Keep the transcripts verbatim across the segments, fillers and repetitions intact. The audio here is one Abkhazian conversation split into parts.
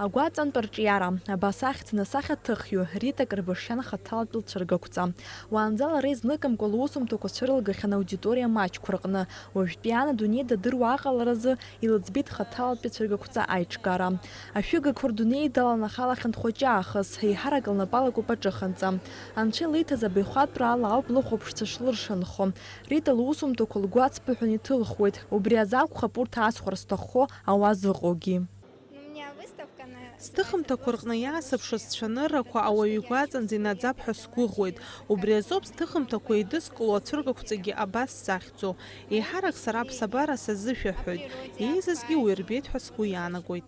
Агәаҵантә арҿиара, абас ахьӡын асахьаҭыхҩы Рита Карбашьан хаҭалатәи лцәыргақәҵа. Уаанӡа лара изныкымкәа лусумҭақәа цәырылгахьан аудиториа маҷқәа рҟны. Уажәтәи аан адунеи дадыруа аҟаларазы илыӡбеит хаҭалатәи ацәыргақәҵа аиҿкаара. Ашәыгақәа рдунеи даланахалахьан дхәыҷы аахыс, еиҳарак лнапы алакуп аҿыханҵа. Анцәа илиҭаз абаҩхатәра ала ауп лыхәаԥшцәа шлыршанхо. Рита лусумҭақәа лгәы ацԥыҳәаны иҭылхуеит. Убри азы акәхап урҭ аасхәар зҭаххо ауаа зыҟоугьы. Сҭыхымҭақәа рҟны иаасыԥшыз сцәаныррақәа ауаҩы игәаҵанӡа инаӡап ҳәа сгәыӷуеит. Убри азоуп сҭыхымҭақәа еидызкыло ацәыргақәҵагьы абас сзахьӡу. Еиҳарак сара аԥсабара сазышәаҳәоит. Еизазгьы уи рбеит ҳәа сгәы иаанагоит.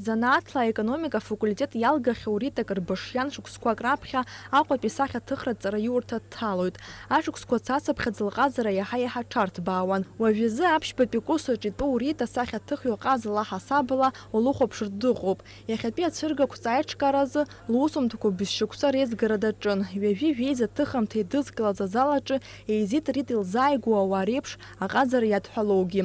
Занааҭла аекономика афакультет иалгахьоу Рита Карбашиан шықәсқәак раԥхьа Аҟәатәи асахьаҭыхратә ҵараиурҭа дҭалоит. Ашықәсқәа цацыԥхьаӡа лҟазара иаҳа-иаҳа ҽарҭбаауан. Уажәазы аԥшьбатәи курсаҿ итәоу Рита асахьаҭыхҩы ҟазала ҳасабала улыхәаԥшыртә дыҟоуп. Иахьатәи ацәыргақәҵа аиҿкааразы лусумҭақәа бызшықәса реизгара даҿын. Ҩажәи жәеиза ҭыхымҭа идызкылаз азал аҿы еизеит Рита илзааигәоу ауаа реиԥш аҟазара иадҳәалоугьы.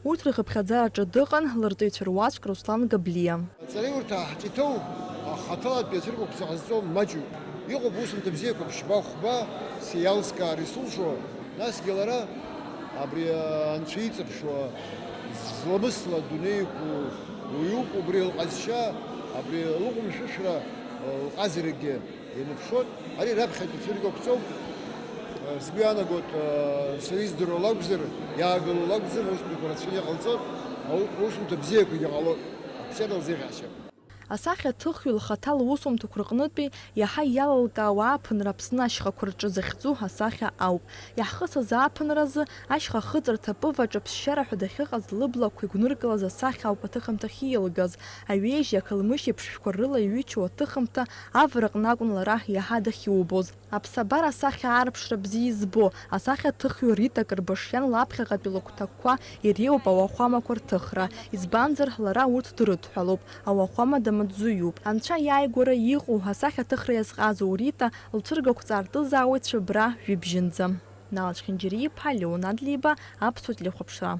Урҭ рхыԥхьаӡараҿы дыҟан лырҵаҩцәа руаӡәк Руслан Габлиа. Аҵараиурҭа ҳҿы иҭоу ахаҭалатәи ацәыргақәҵа ҟазҵо маҷуп. Иҟоуп усумҭа бзиақәа ԥшьба-хәба сеилзкаар исылшо, насгьы лара абри анцәа иҵаԥшуа зламысла адунеи иқәу уаҩуп, убри лҟазшьа, абри лыҟәымшәышәра, лҟазарагьы. Ианыԥшуан, ари раԥхьатәи цәыргақәҵоуп. Сгәы иаанагоит, сара издыруа лакәзар, иаагыло лакәзар, аусумҭақәа рацәаны иҟалҵоит, аусумҭа бзиақәагьы ҟалоит, ақәҿиара лзеиӷьасшьап. Асахьаҭыхҩы лхаҭа лусумҭақәа рҟнытәи иаҳа иалылкаауа ааԥынра Аԥсны ашьхақәа рҿы захьӡу асахьа ауп. Иаҳхысыз ааԥынразы ашьха ахыҵырҭа Пываҿы ԥсшьара ҳәа дахьыҟаз лыблақәа игәныркылаз асахьа ауп аҭыхымҭахь иилгаз. Аҩежьи ақалмышьи аԥшшәқәа рыла иҩычоу аҭыхымҭа авараҟны акәын лара иаҳа дахьиубоз. Аԥсабара асахьа аарԥшра бзиа избо, асахьаҭыхҩы Рита Карбашиан лаԥхьаҟатәи лыгәҭакқәа иреиуоуп ауахәамақәа рҭыхра, избанзар, лара урҭ дрыдҳәалоуп, ауахәама дамаҵзуҩуп. Анцәа иааигәара иҟоу асахьаҭыхра иазҟазоу Рита лцәыргақәҵа артызаауеит Цәыббра жәибжьынӡа. Нал Чхинџьариа-иԥа, Леон Адлеиба, Аԥсуа телехәаԥшра.